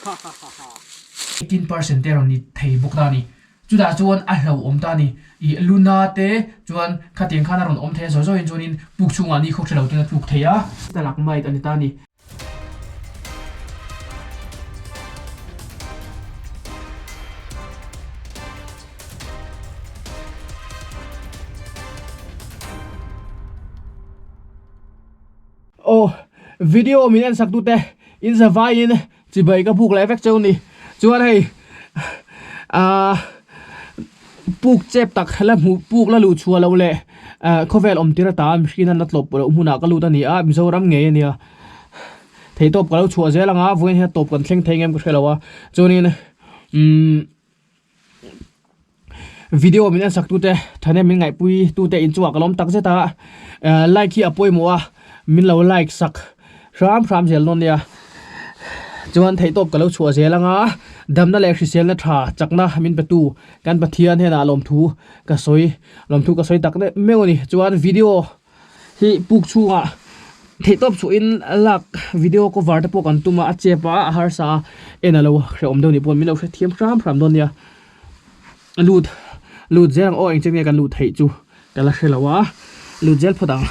Ha ha ha ha. 18% te a rawn ni thei bawk ta a ni. Chutah chuan a hlauhawm ta a ni. Ih luna te chuan khatiang khan a rawn awm thei a, zawi zawiin chuanin puk chhungah ni khawk hre lo ten a tluk thei a. Stalagmite a ni ta a ni. Aw video min en sak tute in zavaiin chibai ka buk leh vek cheu ni chuan hei ahh puk chep tak la hmuh puk la luh chhuah loh leh ah khawvel awm tir ata mihring hian a tlawp loh hmunah ka lut a ni a Mizoram ngei a nia theihtawp ka lo chhuah zel ang a vawiin hian tawp kan thleng thei ngem ka hre lo a chuanin umm. Video min en sak tute thahnem min ngaihpui tute inchungah ka lawm tak zet a like hi a pawimawh a min lo like sak hram hram zel dawn nia chuan theihtawp ka lo chhuah zel anga damna leh hriselna tha chakna min pe tu kan Pathian hnenah lawmthu ka sawi lawmthu ka sawi tak meuh a ni chuan video Hi puk chhungah theihtawp chhuahin lak video cover te pawh kan tum a, a chep a, a harsa a, en a lo hrehawm deuh nih pawh min lo hrethiam hram hram dawn nia. Lut lut zel ang aw engchen nge kan luh theih chu ka la hre lo a, lut zel phawt ang.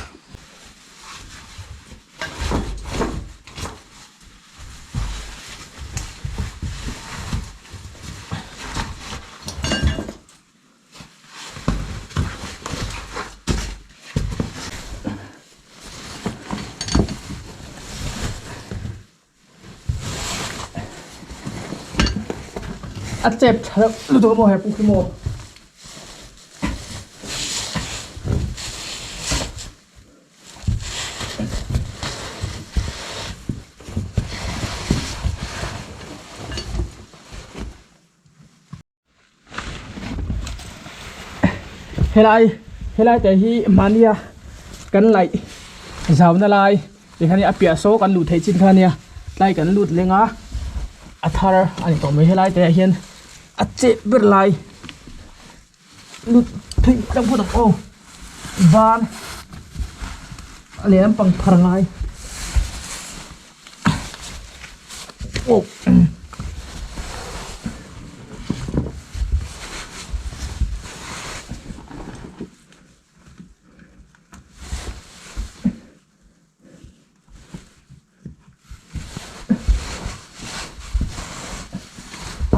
A chep tha deuh lutuk a maw he puk hi maw. Helai helai te hi mahnia kan laih zauna lai tikhan a piah saw kan luh theih chin kha ania tlai kan lut leng a a thar a ni tawh mai helai te ah hian a cheh ber lai lut phei tlang phawt ang aw van a lehlam pang phar ngai aw.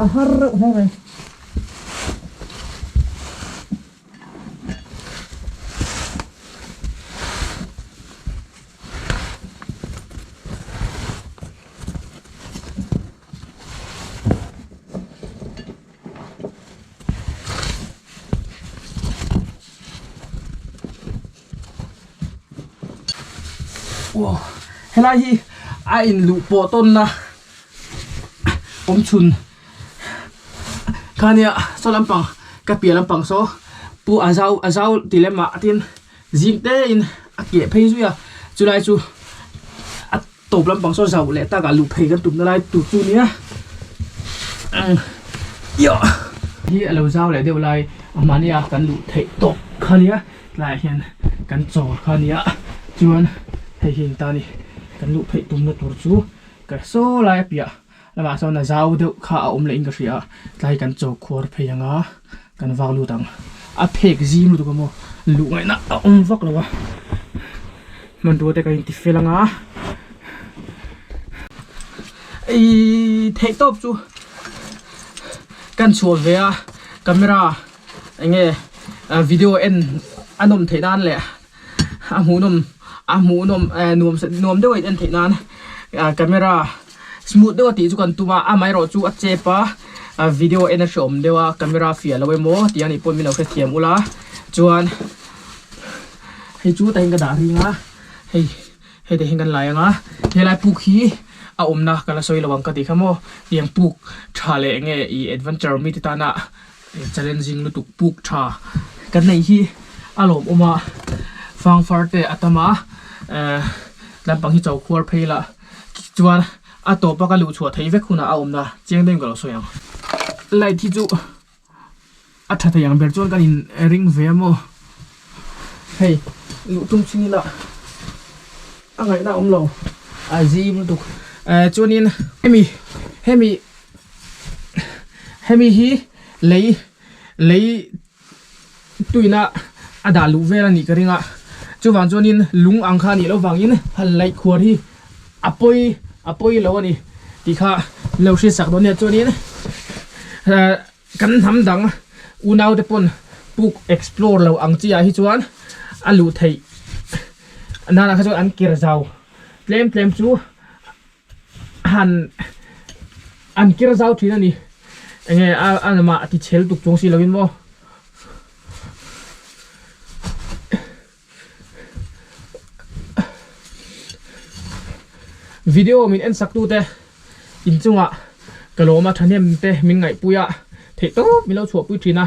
A har reuh hle mai. Wow helai hi a in luh pawh tawnna awm chhun khania saw lampang ka piah lampang saw pu a zau a zau ti lem ah tin zing te in a keh phei zui a chulai chu a tawp lampang saw zauh leh takah luh phei kan tumna lai tur chu nia hi a lo zau leh deuh lai a mahnia kan luh theih tawp kha nia tlaiah hian kan chawl kha nia chuan hei hi engta ni kan luh phei tumna tur chu ka saw lai a piah lamah sawn a zau deuh kha a awm leh in ka hria a tlai kan chaw khuar phei ang a kan vak lut ang a phek zim lutuk a maw luh ngaihna a awm vak lo a hmanrua te ka inti fel ang a ihh theih tawp chu kan chhuah ve a camera eng nge video en a nawm theih nan leh a hmuhnawm a hmuhnawm eh nuam nuam deuh a in en theih nan ah camera smooth deuh a tih chu kan tum a amaherawh chu a chep a ah video en a hreawm deuh a camera fiah lo emaw tih a nih pawh min lo hrethiam ula chuan hei chu tah hian ka dah ring a hei hei te hian kan lai ang a helai puk hi a awmna ka la sawi lo ang ka tih kha maw tiang puk tha leh enge ih adventure mite tana Challenging lutuk puk tha kan neih hi a lawmawm a, fangfar te a tam a, eh lampang hi cho khuar phei la chuan a tawp a ka luh chhuah theih vek hunah a awmna chiang deuhin ka lo sawi ang. Light hi chu a tha thei ang ber chuan kan in ring ve a maw hei luh tum chhing ila a ngaihna a awm lo. A zim lutuk eh chuanin hemi hemi hemi hi lei lei tuina a dah luh vel a nih ka ring a chuvang chuanin lung ang kha a nih loh vangin han laih khuar hi a pawi a pawi lo a ni tih kha lo hriatsak dawn nia chuanin eh kan hnam dang unau te pawn puk explore lo ang chi ah hi chuan a luh theih nana kha chuan an kir zau tlem tlem chu han an kir zau thin a ni enge a a lamah a ti chhel tuk chung si lo in maw. Video min en sak tute inchungah ka lawm a thahnem te min ngaihpui a theih tawp min lo chhuahpui thin a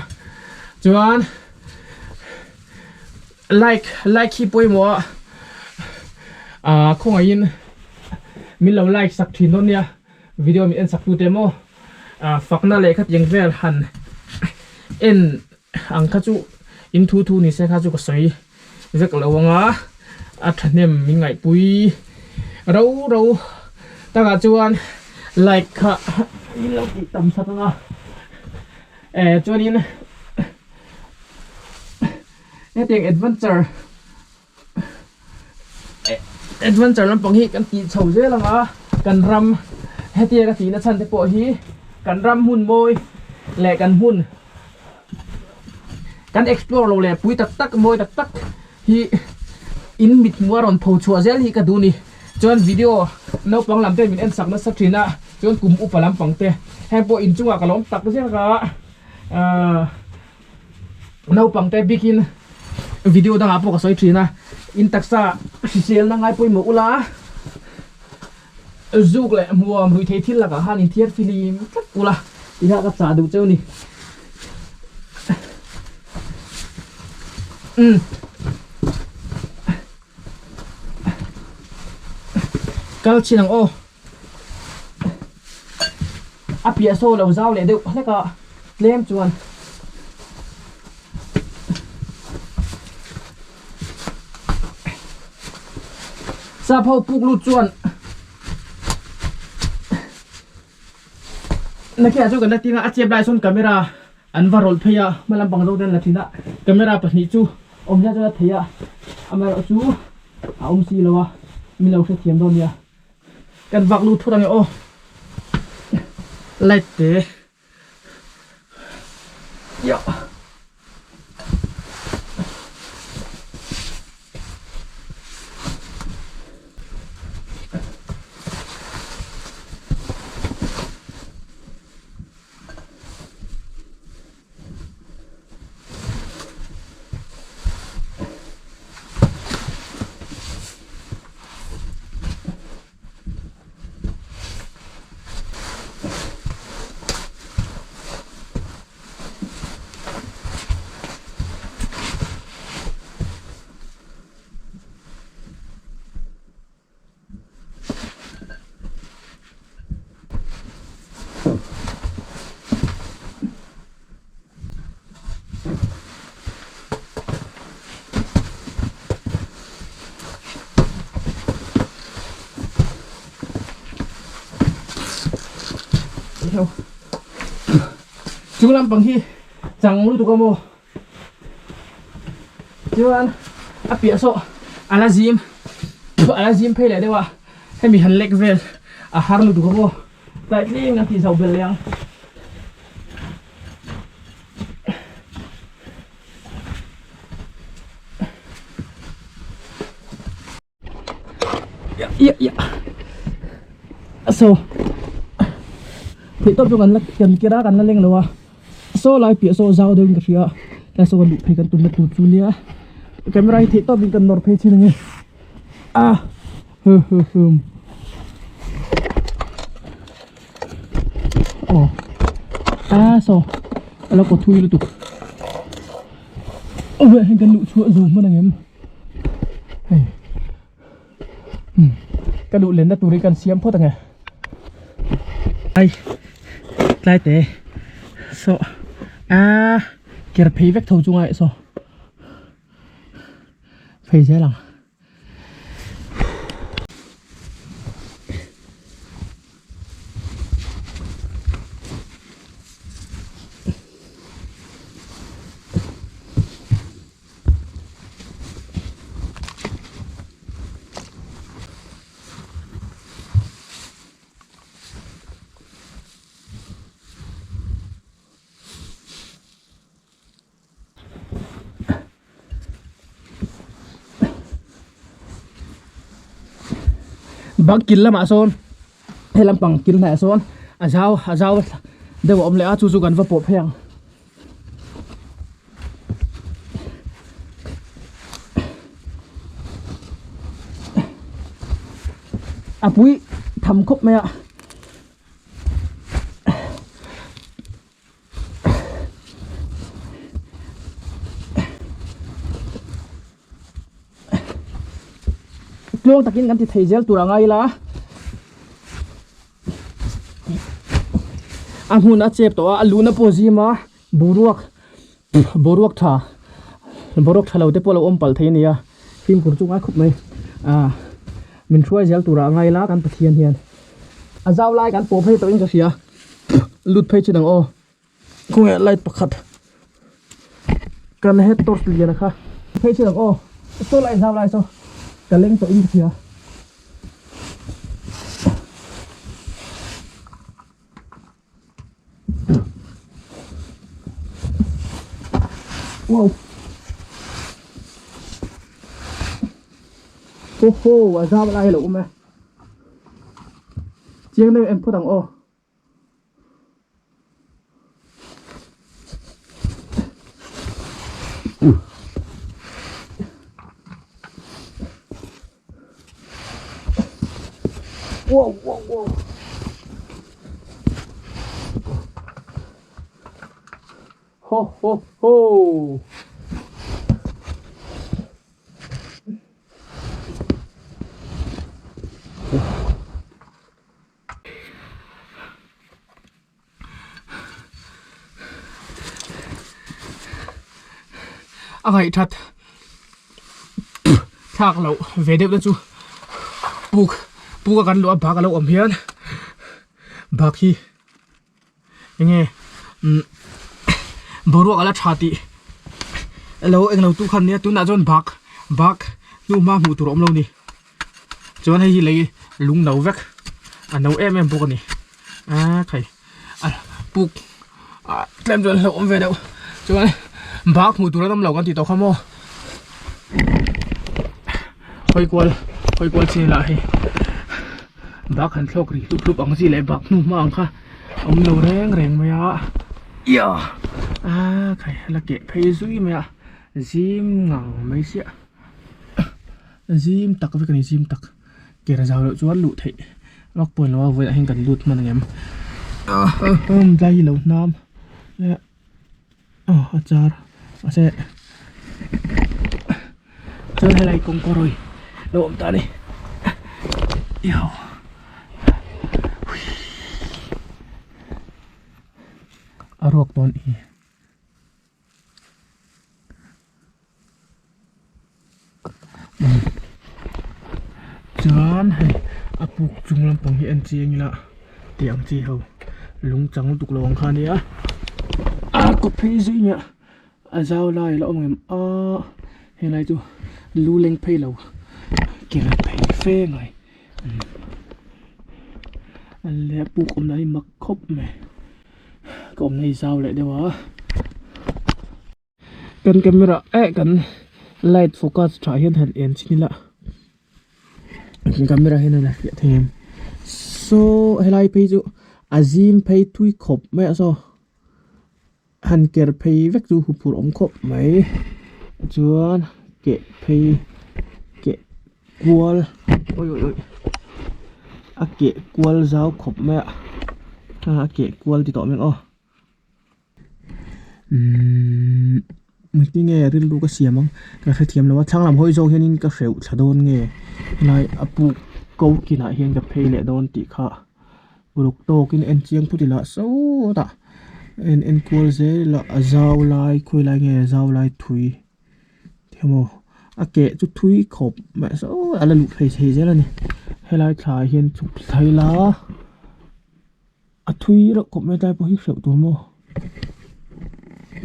chuan like like hi pawimawh a ah khawngaihin min lo like sak thin dawn nia video min en sak tute maw ah fakna leh khatiang vel han en ang kha chu in thu thu ni se kha chu ka sawi vek lo anga a thahnem min ngaihpui ro ro takah chuan like kha min lo tih tam sak anga eh chuanin hetiang adventure adventure lampang hi kan tih chho zel anga kan ram hetia ka tihna chhan te pawh hi kan ram hmun mawi leh kan hmun kan explore lo leh pui tak tak mawi tak tak hi in mit hmuh a rawn pho chhuah zel hi ka duh a ni chuan video naupang lam te min en sak nasa thin a chuan kum upa lampang te heng pawh inchungah ka lawm tak zel ka ahh. Naupang te bikin video dangah pawh ka sawi thin a, in taksa hriselna ngai pawimawh ula zuk leh hmuam rui thei thil lakah khan inthiar filim tlat ula tih kha ka chah duh cheu ni. Umm. Kal chin ang aw. A piah saw lo zau leh deuh hlek a tlem chuan sap ho puk lut chuan nakhiah chu kan la ting a a chep lai sawn camera an va rawlh phei a hma lampang zawk te an la thin a camera pahnih chu awm hian chuan a thei a amaherawhchu a awm si lo a min lo hrethiam dawn nia. Kan vak lut thut ange aw light te ya Chung lampang hi chang lutuk a maw chuan a piah saw a la zim a la zim phei leh deuh a hemi han lek vel a har lutuk a maw tlai tling an tih zo bel leh ang. Ya ya so theih tawp chu kan la kan kira kan la leng lo a saw lai piah saw zau deuhin ka hria tlai saw kan luh phei kan tumna tur chu nia camera hi theih tawpin kan nawr phei chin ange a hu hu hum aw a saw a lo kaw thui lutuk aw hei kan luh chhuah zo hman ang em. Hei umm ka luh lenna tur hi kan siam phawt ang e ai tlai te saw a ker phei vek tho chunga eh saw phei zel ang. Bang kil lamah sawn he lampang kil hnaiah sawn a zau a zau deuh a awm leh a chu chu kan va pawh phei ang. A pui tham khawp mai a. Tluang takin kan ti thei zel tur a ngai ila a hmun a chep tawh a a luhna pawh zim a boruak boruak tha boruak tha lo te pawh a lo awm palh thei a ni a fimkhur chu ngai khawp mai ah min hruai zel tur a ngai ila kan Pathian hian a zau lai kan pawh phei tawh in ka hria lut phei chin ang aw. Khawnge light pakhat kan head torch lian a kha phei chin ang aw saw lai zau lai saw ka leng tawh in ka hria. Wow ho ho a zau lai a lo awm e chiang deuh em phawt ang aw. Wow, wow, wow. Ho, ho, ho. A ngaihthat thlak loh ve deuh te chu puk puk a kan luh a bak a lo awm hian bak hi enge umm boruak a la tha tih alo englo tu khan nia tunah chuan bak bak hnu hma hmuh tur a awm lo a ni. Chuan hei hi lei lung no vek a no em em bawk a ni a khai a puk ah tlem chuan hlauh awm ve deuh chuan bak hmuh tur an awm lo kan tih tawh kha maw hawi kual hawi kual chin lah hei bak han thlawk ri hlup hlup ang chi leh bak hnu hma ang kha a awm lo reng reng mai a ia a khai la keh phei zui mai a zim ngang mai siah. Zim tak vek a ni zim tak ker zau loh chuan luh theih vak pawh ni lo a vawiinah hian kan lut hman angem tlai hi lo hnam aw a char mahse chuan helai kawngka rawi lo awm ta a ni a ruak dawn hi. Chuan hei a puk chung lampang hi en chiang ila tih ang chi ho lung chang lutuk lo ang kha ania a kawt phei zui nia a zau lai a la awm ngem a helai chu lu leng phei lo ker phei fe ngai le a puk awm dan hi mak khawp mai ka awmna hi zau leh deuh a. Kan camera eh kan light focus tha hian han en chin ila kan camera hian a fiah thei em saw helai phei chu a zim phei thui khawp mai a saw han ker phei vek chu huphurh awm khawp mai chuan keh phei keh kual awi awi awi a keh kual zau khawp mai a a keh kual ti tawh mai ang aw. Umm engtin nge rilru ka siam ang ka hrethiam lo a thlang lam hawi zawk hianin ka hreuh thla dawn nge helai a puk ko kinah hian ka phei leh dawn tih kha uluk tawkin en chiang phut ila sawtah en en kual zel ila a zau lai khawi lai nge a zau lai thui emaw a keh chu thui khawp mai saw a la luh phei thei zel a ni helai thla ah hian chhuk thla ila. A thui reuh khawp mai tlai pawh hi hreuh tur maw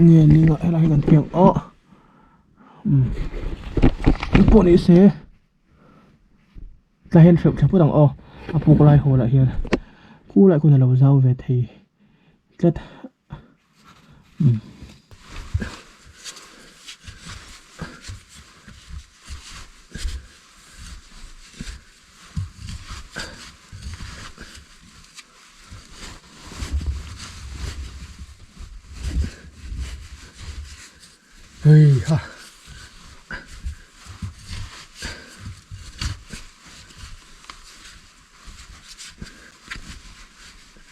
nge ning ah helai hi kan piang awh umm pawh ni se tlai hian hreuh thla phut ang aw a puk lai haw lah hian khu lai khawn a lo zau ve thei tlat umm. Hei ha.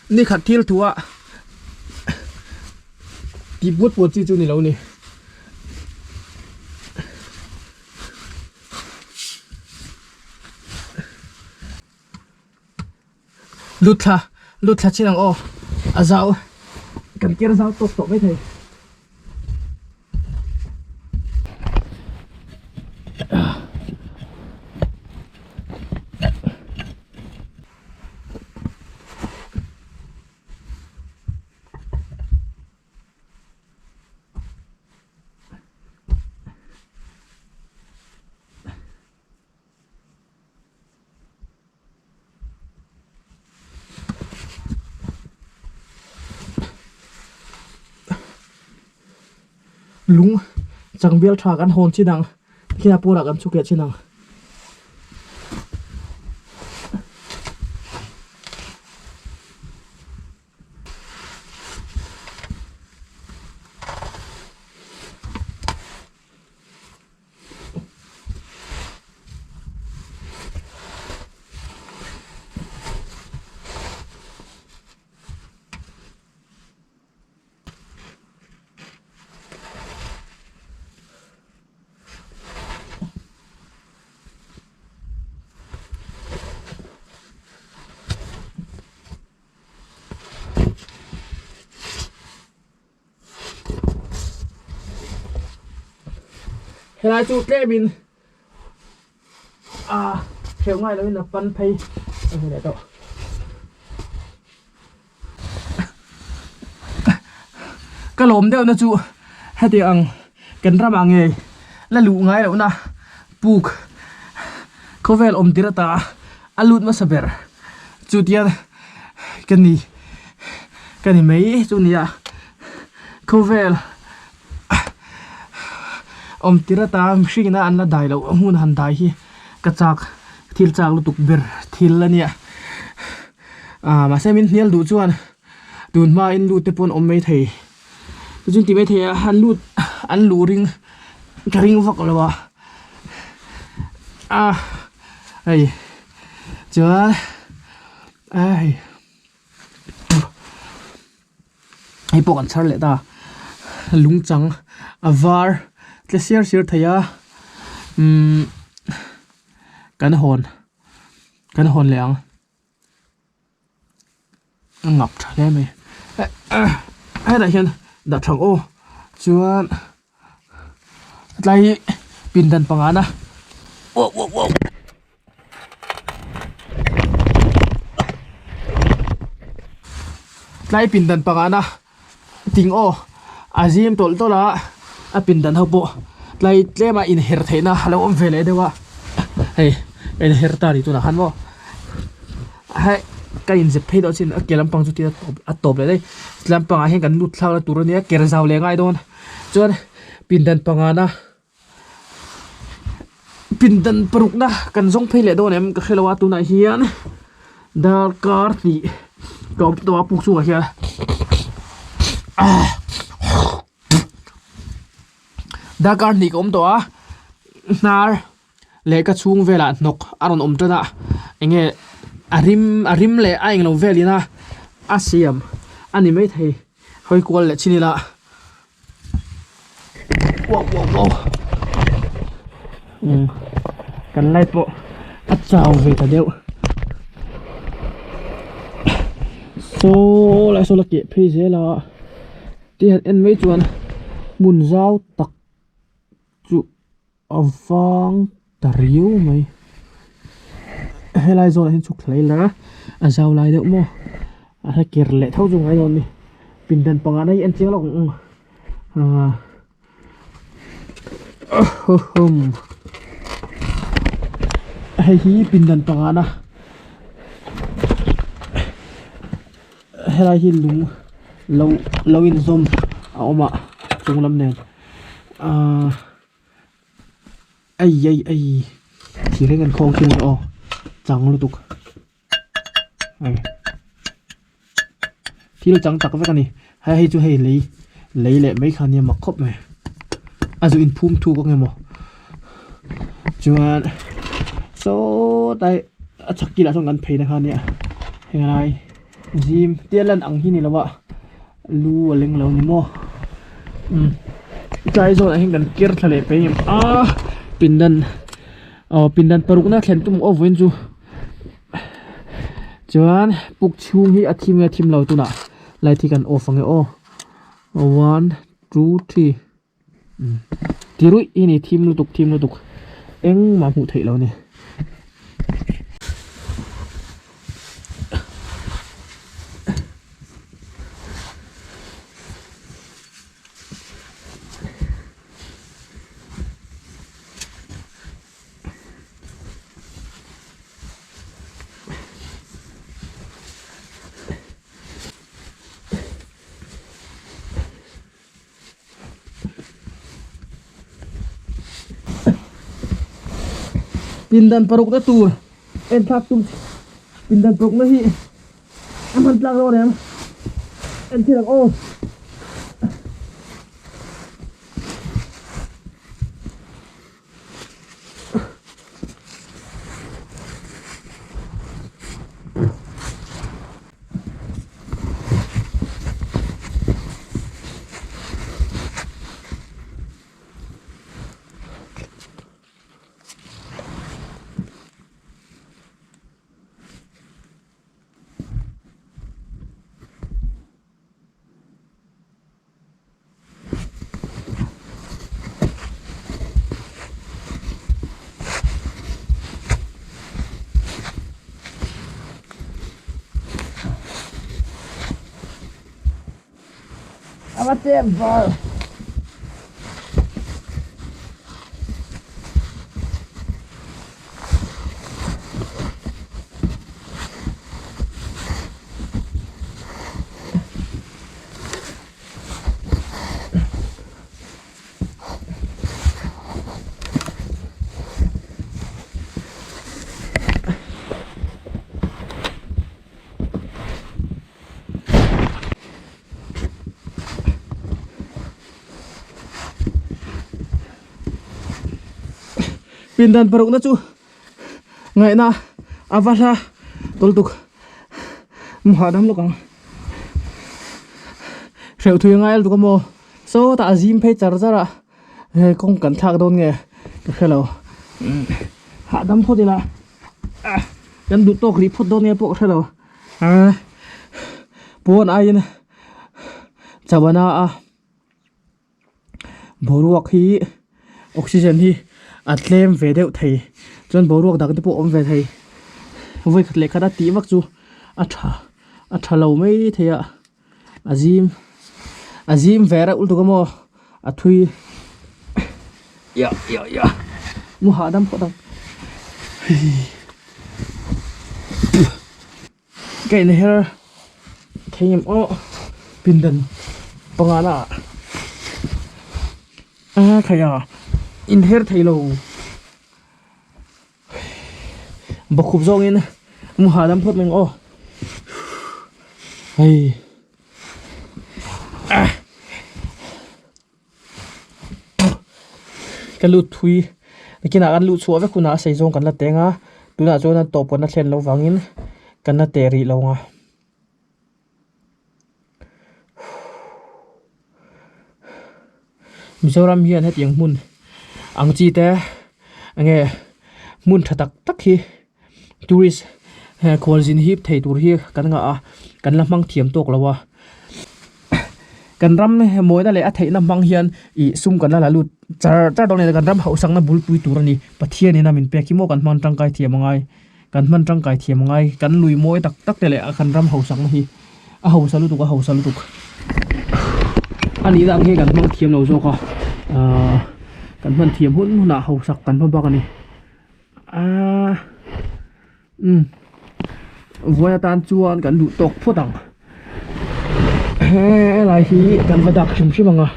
Ni khat thil thu a tih buat buat chi chu ni lo ni. Lut thla lut thla chin ang aw a zau kan ker zau tawk tawh mai thei. Lung changbial tha kan hawn chin ang tikhian a pawnah kan chhuk leh chin ang. Helai chu tlemin a hreuh ngai loin a pan phei a ni leh tawh. Ka lawm deuh na chu heti ang kan ramah ngei la luh ngai loh na puk khawvel awm tir ata a lut hmasa ber chu tian ka ni ka ni mai chu nia khawvel awm tir ata mihring ina an la dai loh hmun han dai hi ka chak thil chak lutuk ber thil a nia ah mahse min hnial duh chuan tun hma in lut te pawh an awm mai thei chu ti mai thei a an lut an luh ring ka ring vak lo a ah hei chuan ai hei pawh kan chhar leh ta lung chang a var tle siar siar thei a umm kan hawn kan hawn leh ang. A ngap tha hle mai hetah hian dah tha ang aw chuan tlai hi pindan pangana wow wow wow tlai pindan pangana ting aw a zim tawlh tawlh a a pindan ho pawh tlai tlema inher theihna a lo awm ve leh deuh a hei a inher ta a ni tunah khan maw hei ka inzep phei deuh chin a ke lampang chu tia a tawp leh daih tlampangah hian kan lut thlak na tur a nia ker zau leh ngai dawn chuan pindan pangana pindan parukna kan zawng phei leh dawn em ka hrelo a tunah hian darkar hnih ka awm tawh a puk chungah hian darkar hnih ka awm tawh a hnar leh ka chhung velah hnawk a rawn awm tan a eng nge a rim a rim leh a englo velin a a siam a ni maithei hawi kual leh chin ila. Wow wow wow um kan light pawh a chau ve ta deuh saw lai saw la keh phei zel a ti han en mai chuan hmun zau tak chu a vang ta riau mai helai zawnah hian chhuk thla ila a zau lai deuh maw a hla ker leh tho chu ngai dawn a ni pindan panga na hi en chiang lawk ang ah hei hi pindan panga na helai hi lung lo lo inzawm a awm a chung lam nen ah. Ai ai ai thir hi kan khawng thin aw chang lutuk hei thil chang tak vek a ni hei hei chu hei lei lei leh mai kha nia mak khawp mai. a zu inphum thuk ang emaw chuan sawtlai a chhak kilah sawn kan phei na kha ania henglai zim tia lan ang hi ni lo a lu a leng lo ni maw umm tlai zawnah hian kan ker thla leh peng em a pindan aw pindan parukna thlen tum aw vawiin chu chuan puk chhung hi a thim nge a thim lo tunah light hi kan off ang e aw one two three ti ruih hi ni thim lutuk thim lutuk engmah hmuh theih lo a ni. Pindan paruk na tur en thlak tum pindan paruk na hi a hman tlak dawn em en thil ang aw. Ava chep var. Pindan parukna chu ngaihna a va hla tawl tuk mu hahdam lawk ang hreuh thui a ngai lutuk a maw sawtah a zim phei char char a he kawng kan thlak dawn nge ka hre lo hahdam phawt ila kan duh tawk rih phawt dawn nge pawh ka hre lo pawn aiin chawana a. Boruak hi oxygen hi a tlem ve deuh thei chuan boruak dang te pawh a awm ve thei vawi khat leh khat a tih vak chu a tha a tha lo mai thei a a zim a zim ve reuh lutuk a maw a thui ya ya ya mu hahdam phawt ang Ka inher thei em aw pindan panga na ah a khai a inher thei lo bawkhup zawngin mu hahdam phawt mai ang aw hei ah. Ka lut thui nakinah kan luh chhuah vek hunah a sei zawng kan la teng a tunah chuan a tawp kan la thlen loh vangin kan la teh rih lo ang a. Mizoram hian hetiang hmun ang chi te enge hmun tha tak tak hi tourist khualzin hip thei tur hi kan ngah a kan la hmang thiam tawk lo a kan ram mawina leh a theihna hmang hian ih sum kan la la lut char char dawn a ni kan ram hauhsakna bulpui tur a ni Pathianin a min pek hi maw kan hman tangkai thiam a ngai kan hman tangkai thiam a ngai kan lui mawi tak tak te leh a kan ram hauhsakna hi a hausa lutuk a hausa lutuk a nihna ang hi kan hmang thiam lo zawk a ahh kan hman thiam hun hunah hausak kan hma bak a ni. Aaa umm vawi atan chuan kan duh tawk phawt ang helai hi kan va dak hrim hrim ang a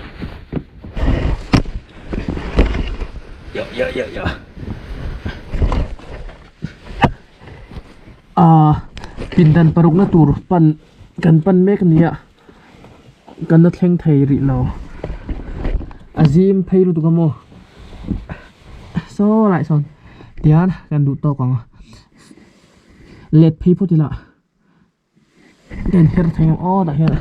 ya ya ya ya aa pindan parukna tur pan kan pan mek a ni a kan la thleng thei rih lo. A zim phei lutuk a maw saw lai sawn tian kan duh tawk ang a let phei phawt ila ka inher thei ang aw tah hian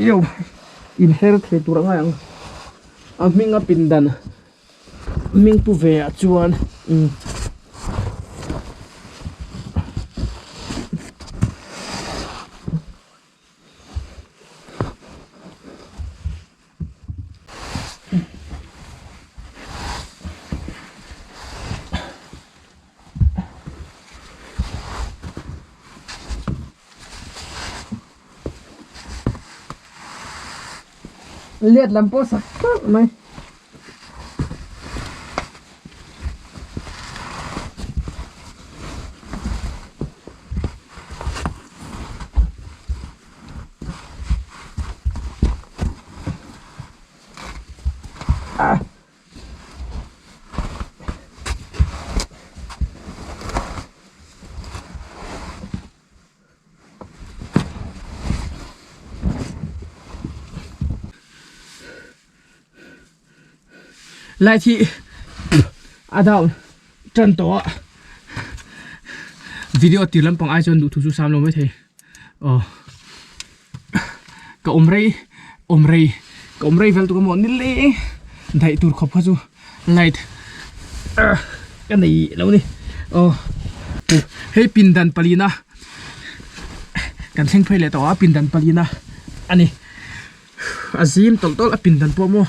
io inher thei tur a ngai ang a hming a pindan hming pu ve ah chuan umm Let lam pawh sak tak mai. Ah. Light hi a down tan tawh a video tir lampang ai chuan duhthu chu sam lo maithei aw ka awm rei awm rei ka awm rei vel tuk emaw nileng daih tur khawp kha chu light ka nei lo ni aw hei pindan palina kan thleng phei leh tawh a pindan palina a ni a zim tawlh tawlh a pindan pawh maw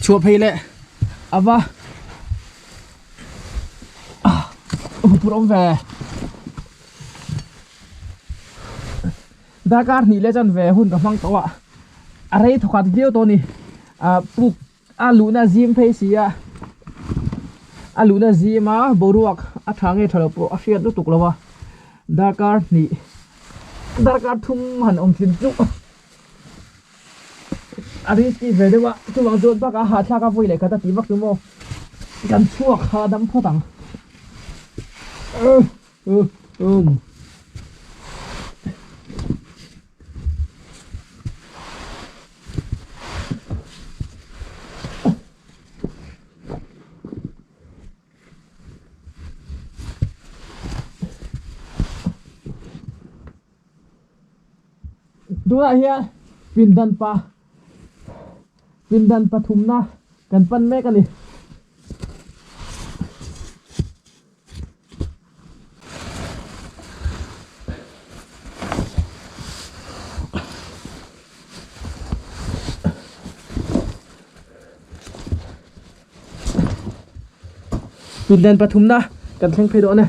chhuah phei leh a va hupur awm ve darkar hnih leh chan ve hun ka hmang tawh a a rei thawkhat viau tawh a ni ah puk a luhna zim phei si a a luhna zim a boruak a tha nge tha lo pawh a hriat lutuk lo a darkar hnih darkar thum han awm thin chu. A risky ve deuh a, chuvang chuan bakah hahthlak a vawi leh khat a tih vak chu maw kan chhuak hahdam phawt ang. Um. Tunah hian pindan pa pindan pathumna kan pan mek a ni. Pindan pathumna kan thleng phei dawn e.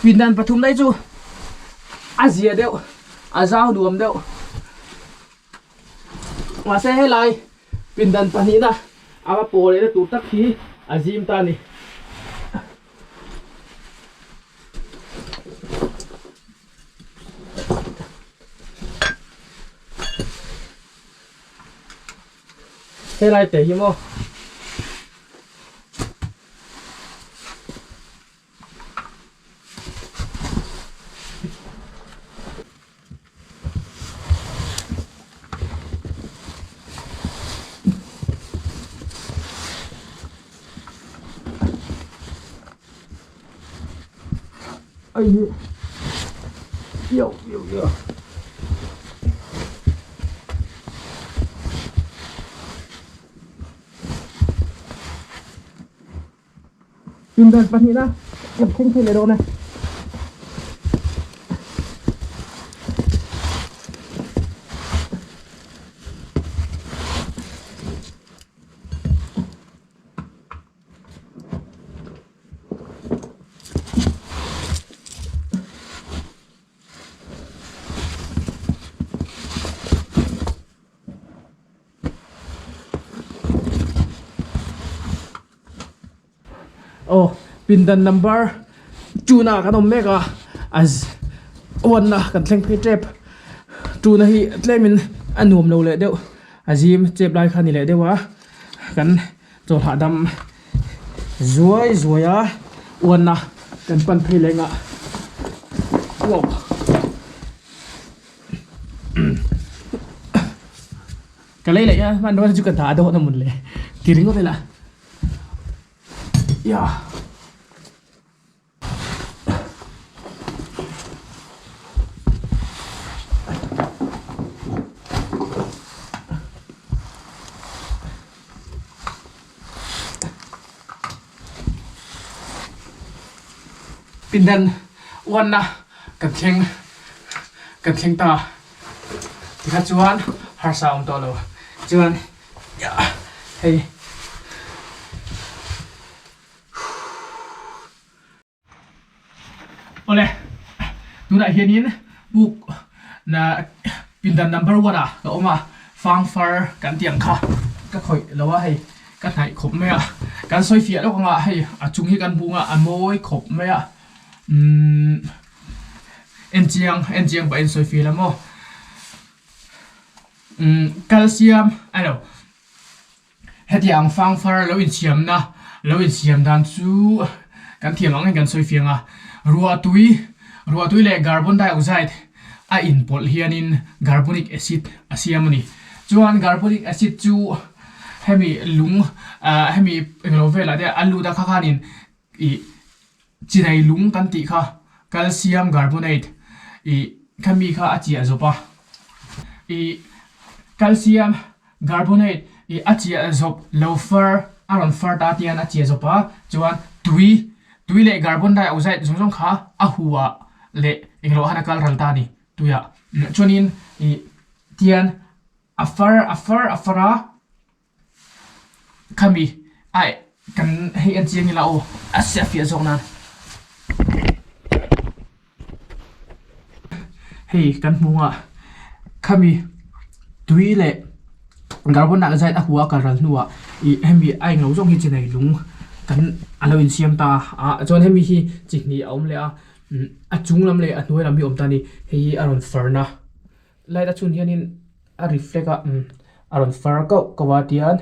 Pindan pathum daih chu a zia deuh a zau nuam deuh. Mahse helai pindan pahnihna a va pawl lehna tur tak hi a zim ta a ni. Helai te hi maw. Ai yo yo yo Pindan pahnihna kan thleng thei leh dawn e. Aw pindan number two na kan awm mek a a one na kan thleng phei tep two na hi tlem in a nuam lo leh deuh a zim chep lai kha a ni leh deuh a kan chaw hahdam zuai zuai a one na kan pan phei leh ngah wow. Ka lei leh a hmanrua te chu ka dah dawn a mawn le ti ringawt ila ya Pindan uanna kan thleng kan thleng ta tikha chuan harsa a awm tawh lo chuan hei Awle, tunah hianin book na pindan number one ah ka awm a, fang far kan tih ang kha ka khawih lo a hei ka hnaih khawp mai a, kan sawi fiah lawk anga hei a chung hi kan bung a a mawi khawp mai a umm enchiang enchiang pah in sawi fiah la maw umm calcium a lo. Hetiang fangfar lo insiamna lo insiam dan chu kan thiam ang in kan sawi fiang a, ruahtui ruahtui leh carbon dioxide a inpawlh hianin carbonic acid a siam a ni. Chuan carbonic acid chu hemi lung ah hemi englo velah te a lut a kha khanin ih chinai lung kan tih kha calcium carbonate ih khami kha a chiah zawp a ih calcium Carbonate i a chiah zawp lo far a rawn far ta tian a chiah zawp a, chuan tui, tui leh carbon dioxide zawng zawng kha a hu ah leh englo han a kal ral ta a ni tui ah. Chuanin i tian a far a far a far a khami ai kan hei en chiang ila aw a siah fiah zawk nan. Hei kan hmu a khami tui leh carbon dioxide a hua kal ral hnuah ih hemi a englo zawng hi chi nei lung kan a lo insiam ta a chuan hemi hi chi hnih a awm leh a a chung lam leh a hnuai lam hi a awm ta a ni hei hi a rawn farna light a chhun hianin a reflect a a rawn far kauh kauh a tian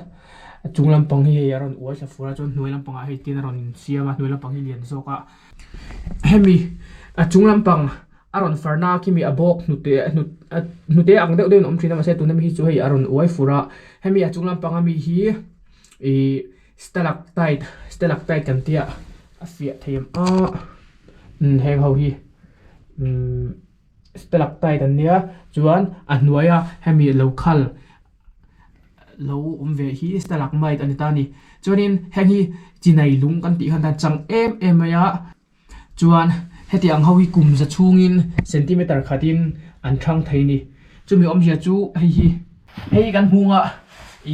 a chung lampang hi hei a rawn uai thla fur a chuan hnuai lampangah hei tin a rawn insiam a hnuai lampang hi lian zawk a hemi a chung lampang a rawn far na khi mi a bawk hnute hnute ang deuh deuhin a awm thin a mahse tuna mi hi chu hei a rawn uai fur a hemi a chung lampang ami hi ihh stalactite stalactite kan tia a fiah thei ang a heng ho hi umm. Stalactite an nia chuan a hnuaia hemi lo khal lo awm ve hi stalagmite a ni ta a ni chuanin heng hi chinai lung kan tih khan chang em em mai a chuan heti ang ho hi kum za chhungin centimeter khatin an thang thei a ni chumi awmzia chu hei hi hei kan hmung a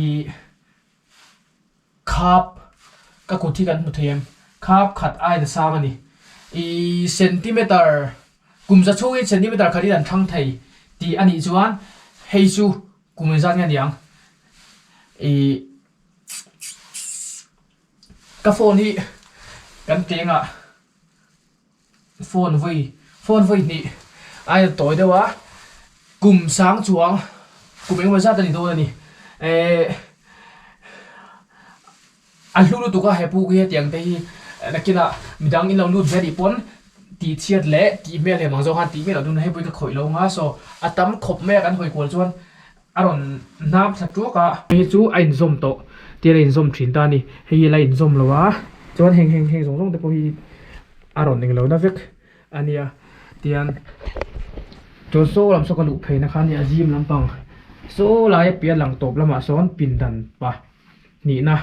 ih. Khap ka kut hi kan hmu thei em? Khap khat aia na sang a ni. I centimeter kum za chhungin centimeter khat in an thlang thei tih a nih chuan hei chu kum engzat nge a ni ang? I ka phone hi kan tengah phone vawi phone vawi hnih aia tawi deuh a kum sang chuang kum engemaw zat a ni dawn a ni ehh a hlu lutuk a he puk hi hetiang te hi nakinah midang in lo lut ve anih pawn tih chhiat leh tih hmel leh mang zawk khan tih hmel loh dun hei pawh hi ka khawih lo ang a saw a tam khawp mai a kan hawi kual chuan a rawn hnam thla tuak a. Hei chu a inzawm tawh tir a inzawm thin ta a ni hei hi la inzawm lo a chuan heng heng heng zawng zawng te pawh hi a rawn englo na vek a nia tian chuan saw lam saw ka luh phei na kha a nia zim lampang saw lai a piah lang tawp lamah sawn pindan pa hnihna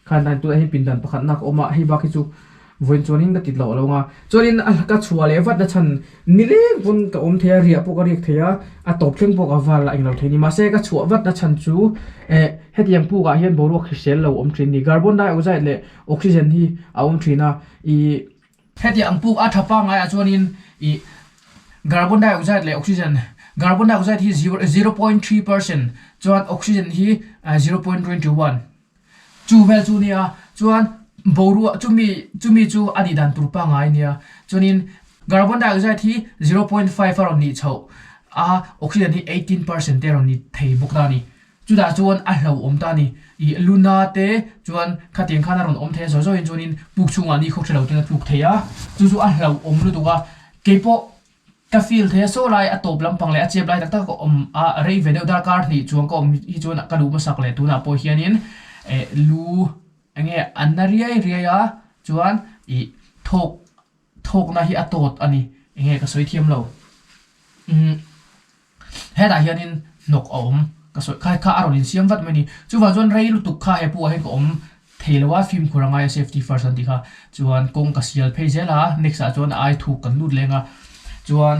khan dan tunah hian pindan pakhatna ka awm a hei bak hi chu. Vawiin chuanin ka tit loh lo anga chuanin a ka chhuah leh vat na chhan nileng pawn ka awm thei a riah pawh ka riak thei a a tawp thleng pawh ka val a englo thei a ni mahse ka chhuah vat na chhan chu eh hetiang puk ah hian boruak hrisel lo awm thin a ni carbon dioxide leh oxygen hi a awm thin a ih hetiang puk a tha pangngai ah chuanin ih carbon dioxide leh oxygen carbon dioxide hi 0.3 percent chuan oxygen hi 0.21. Chu vel chu nia, chuan boruak chumi chumi chu a nih dan tur pangngai nia. Chuanin carbon dioxide hi 0.5 a rawn nih chhoh a, oxygen hi 18% te a rawn ni thei bawk ta a ni. Chutah chuan a hlauhawm ta a ni. Ih luna te chuan khatiang khan a rawn awm thei a, zawi zawiin chuanin puk chhungah ni khawk hre lo ten a tluk thei a, chu chu a hlauhawm lutuk a. Keipawh Ka feel thei a, saw lai a tawp lampang leh a chep lai tak tak ka awm a, rei ve deuh darkar hnih chuan ka awm hi chuan ka luh hmasak leh tunah pawh hianin eh lu eng nge an na riai riai a chuan ih thawk thawkna hi a tawt a ni eng nge ka sawi thiam lo umm hetah hianin hnawk a awm ka sawi kha kha a rawn insiam vat mai a ni chuvang chuan rei lutuk kha he pu ah hian ka awm thei lo a fimkhur a ngai a safety first an tih kha chuan kawng ka sial phei zel a next ah chuan a ai thuk kan lut leng a chuan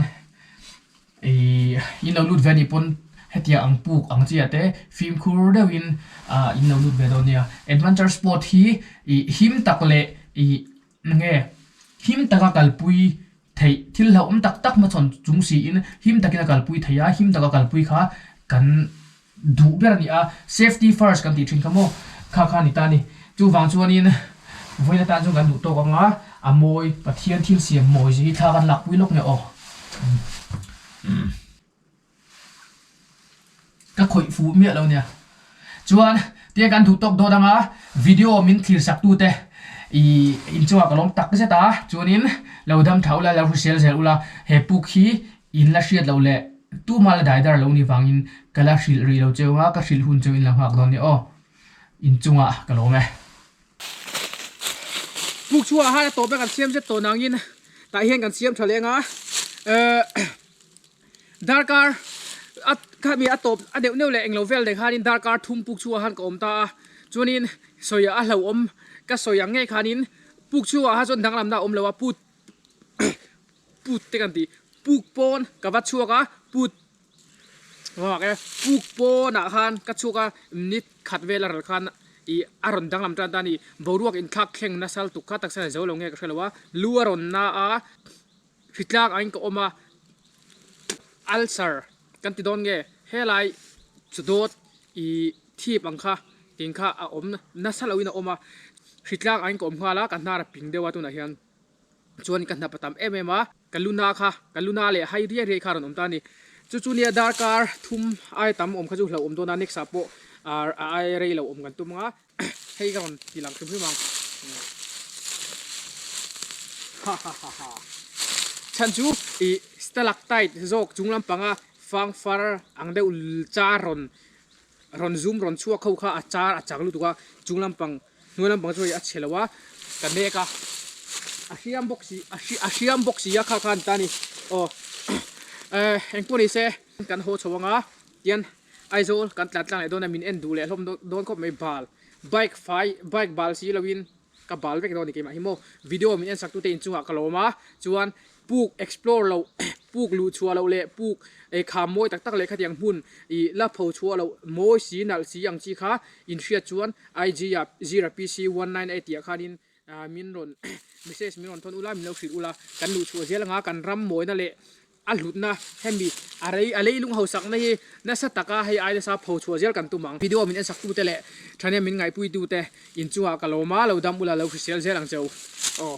ihh in lo lut ve anih pawn hetiang ang puk ang chiah te fimkhur deuhin ah in lo lut ve dawn nia adventure sport hi ih him tak leh ih nge him taka kalpui theih thil hlauhawm tak tak hmachhawn chung siin him takin a kalpui thei a him taka kalpui kha kan duh ber a ni a, safety first kan tih thin kha maw kha kha a ni ta a ni. Chuvang chuanin vawiin atan chuan kan duh tawk ang a, a mawi Pathian thil siam mawi zia hi thla kan lakpui lawk nge aw. Ka khawih fuh miah lo nia. Chuan tia kan duh tawk dawt ang a, video min thlir sak tute ih inchungah ka lawm tak zet a, chuanin lo dam tha ula lo hrisel zel ula he puk hi In la hriat loh leh tuma la dai dar lo ni vangin ka la hrilh rih lo cheu a, ka hrilh hun cheu in la nghak dawn nia aw. In chungah ka lawm e. Puk chhuah han a tawp e kan siam zet tawh nangin tah hian kan siam tha leng a, darkar a khami a tawp a neuh neuh leh englo vel nen khanin darkar thum puk chhuah han ka awm ta a, chuanin sawi a hlauhawm ka sawi ang ngei khanin puk chhuah ah chuan danglamna a awm lo a put Put te kan tih puk pawn ka va chhuak a put vak e puk pawnah khan ka chhuak a minute khat vel a ral khan ih a rawn danglam tan ta a ni boruak inthlak thleng nasa lutuk kha taksa zo lo nge ka hre lo a lu a rawn na a hritlak angin ka awm a ulcer kan ti dawn nge helai chu dawt ih thip ang kha tih kha a awm nasa loin a awm a hritlak angin ka awm nghal a ka hnar a ping deuh a tunah hian. Chuan ka hnap a tam em em a, ka luna kha, ka luna leh hai riai riai kha a rawn awm ta a ni. Chu chu nia darkar thum ai tam awm kha chu hlauh awm dawn a, next ah pawh a ai rei lo awm kan tum ang a, hei ka rawn ti lang hrim hrim ang. Ha ha ha ha. Chhan chu ih stalactite zawk chung lampanga fangfar ang deuh char rawn rawn zum rawn chhuak ho kha a char a chak lutuk a, chung lampang hnuai lampang chu hei a chhe lo a, ka nek a, a hriam bawk si a a hriam bawk si a kha kha a ni ta a ni aw eh engpawh ni se kan haw chho ang a tian Aizawl kan tlan tlang leh dawn a min en duh leh hlawm dawn khawp mai bal bike fai bike bal si lo in. Ka bal vek dawn a ni keimah hi maw. Video min en sak tute inchungah ka lawm a, chuan puk explore loh, puk luh chhuah loh leh puk ei kham mawi tak tak leh khatiang hmun ih la pho chhuah loh mawi si nalh si ang chi kha in hriat chuan IG ah zira PC 198 tih ah khanin min rawn message min rawn thawn ula min lo hrilh ula kan luh chhuah zel anga kan ram mawina leh A hlutna hemi a rei a leilung hausakna hi nasa taka hei ai nasa pho chhuah zel kan tum ang. Video min ensaktute leh thahnem min ngaihpuitute inchungah ka lawm a, lo dam ula lo hrisel zel ang che u. Aw.